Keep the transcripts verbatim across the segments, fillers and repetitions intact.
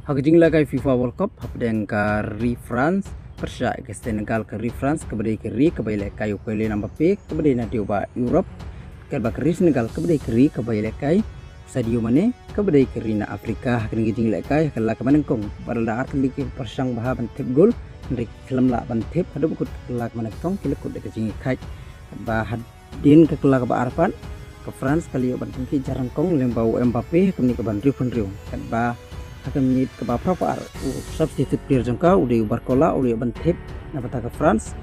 Ha ka jinglehkai FIFA World Cup hapdeng ka ri France pyrshah ïa ka Senegal, ka ri France kaba dei ka ri kaba ïalehkai u Kylian Mbappe kaba dei naduh ba Europe, katba ka ri Senegal kaba dei ka ri kaba ïalehkai Sadio Mane kaba dei ka ri na Afrika. Ha kane ka jinglehkai ha ka la kaba nyngkong ba la da ar tylli ki pyrshang bha ban thep gol, hynrei ki khlem lah ban thep, haduh ba kut ka la kaba nyngkong ki la kut da ka jingïakhaid. Katba hadien ka la kaba ar pat ka France ka la ïoh ban pynkhih jar nyngkong lyngba u Mbappe ha ka minit kaba hynriewphew hynriew. Katba ha ka minit kaba phra phew ar u substitute player jong ka u dei u Barcola u la ïoh ban thep na bynta ka France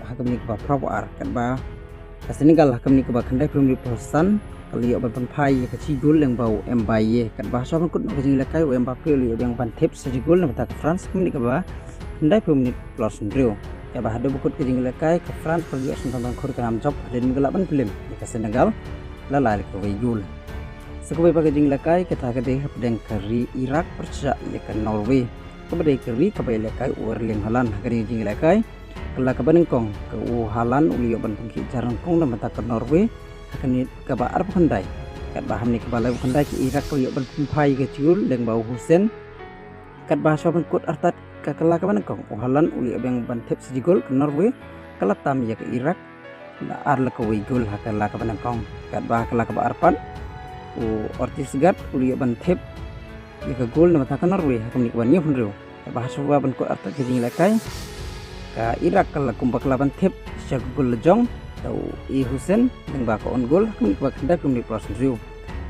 ha ka minit kaba phra phew ar. Katba ka Senegal ha ka minit kaba khyndaiphew minit phew san ka la ïoh ban pynphai ïa ka shi gol lyngba u Mbaye. Katba shuwa ban kut noh ka jinglehkai u Mbappe u la ïoh biang ban thep sa shi gol na bynta ka France ha ka minit kaba khyndaiphew minit phew hynriew. Katba haduh ba kut ka jinglehkai ka France ka la ïoh sngewthuh ban khur ka nam jop hadien ba ka la ban pynlem ïa ka Senegal la lai la kawei gol. Sa kawei pat ka jinglehkai kata ka dei hapdeng ka ri Iraq pyrshah ïa ka Norway kaba dei ka ri kaba ïalehkai u Erling Haaland. Ha kane ka jinglehkai ka la kaba nyngkong ka u Haaland u la ïoh ban pynkhih jar nyngkong na bynta ka Norway ha ka minit kaba arphew khyndai. Katba ha ka minit kaba laiphew khyndai ka Iraq ka la ïoh ban pynphai ïa ka shi gol lyngba u Hussein. Katba shuwa ban kut artat ka la kaba nyngkong u Haaland u la ïoh biang ban thep sa shi gol, ka Norway ka la tam ïa ka Iraq da ar la kawei gol ha ka la kaba nyngkong. Katba ha ka la kaba ar pat u Øystein Geerts u la ïoh ban thep ïa ka gol na bynta ka Norway ha ka minit kaba hynñiewphew hynriew. Katba shuwa ban kut artat ka jinglehkai ka Iraq ka la kumba ka la ban thep sha ka gol la jong da u E Hussein lyngba ka own goal ha ka minit kaba khyndaiphew minit phew hynriew.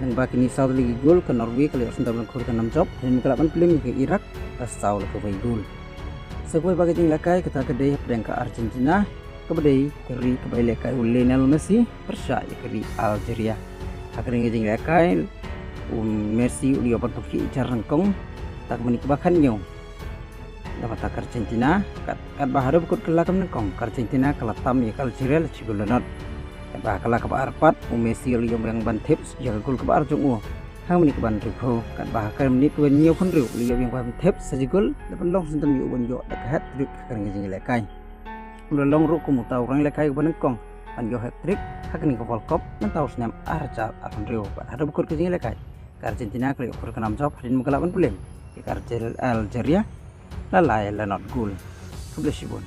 Lyngba kine saw tylli ki gol ka Norway ka la ïoh sngewthuh ban khur ka nam jop hadien ba ka la ban pynlem ïa ka Iraq da saw la kawei gol. Sa kawei pat ka jinglehkai kata ka dei hapdeng ka Argentina kaba dei ka ri kaba ïalehkai u Lionel Messi pyrshah ïa ka ri Algeria. Ha kane ka jinglehkai u Messi u la ïoh ban pynkhih jar nyngkong ha ka minit kaba khathynñiew na bynta ka Argentina. Kat, katba haduh ba kut ka la kaba nyngkong ka Argentina ka la tam ïa ka Algeria la shi gol la nod. Katba ha ka la kaba ar pat u Messi u la ïoh biang ban thep ïa ka gol kaba ar jong u ha ka minit kaba hynriewphew. Katba ha ka minit kaba hynñiewphew hynriew u la ïoh biang ban thep sa shi gol da ban long syntem ïa u ban ïoh da ka hat-trick ha kane ka jinglehkai. U la long ruh kum uta u nonglehkai kaba nyngkong ban ïoh hat-trick ha kane ka World Cup mynta u snem ar hajar arphew hynriew. Bad haduh ba kut ka jinglehkai ka Argentina ka la ïoh khur ka nam jop hadien ba ka la ban pynlem ïa ka Algeria la lai la nod gol. Khublei shibun.